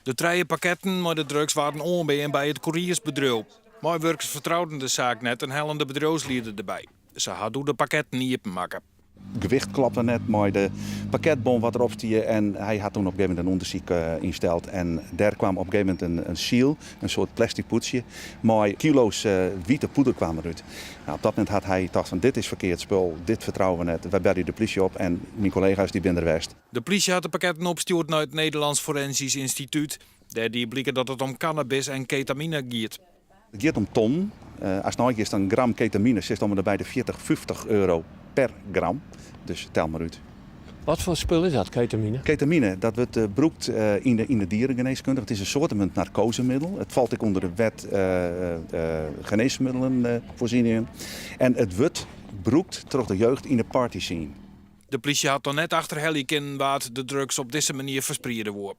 De trije pakketten mei de drugs waarden oanbean by it koeriersbedriuw. Meiwurkers fertrouden de saak net en hellen de bedriuwslieder derby. Se ha doe de pakketten iepenmakke. Gewicht klopte net mei de pakketbon wat derop stie en hy hat toen op in gegeven momint in ûndersyk ynsteld en dêr kwam op in gegeven momint in seal, in soart plastic pûdsje, mei kilo's wite poeder kwam derút. Nou, op dat momint hat hy tocht fan dit is ferkeard spul, dit fertrouwe we net, wy belje de plysje op en myn kollega's dy binne der west. De plysje hat de pakketten opstjoerd nei it Nederlands Forensisch Instituut. Dêr die bliken dat it om kannabis en ketamine giet. It giet om tonnen. Ast neigiest in gram ketamine sitst om en by de 40, 50 euro per gram. Dus tel mar út. Wat foar spul is dat, ketamine? Ketamine, dat wurdt brûkt yn de dierengeneeskunde. It is in soartemint narkozemiddel. It falt ek ûnder de wet geneesmiddelenvoorzieningen. En it wurdt brûkt troch de jeugd yn de party scene. De plysje hat noch net achterhelje kinnen wa't de drugs op dizze manier ferspriede woe.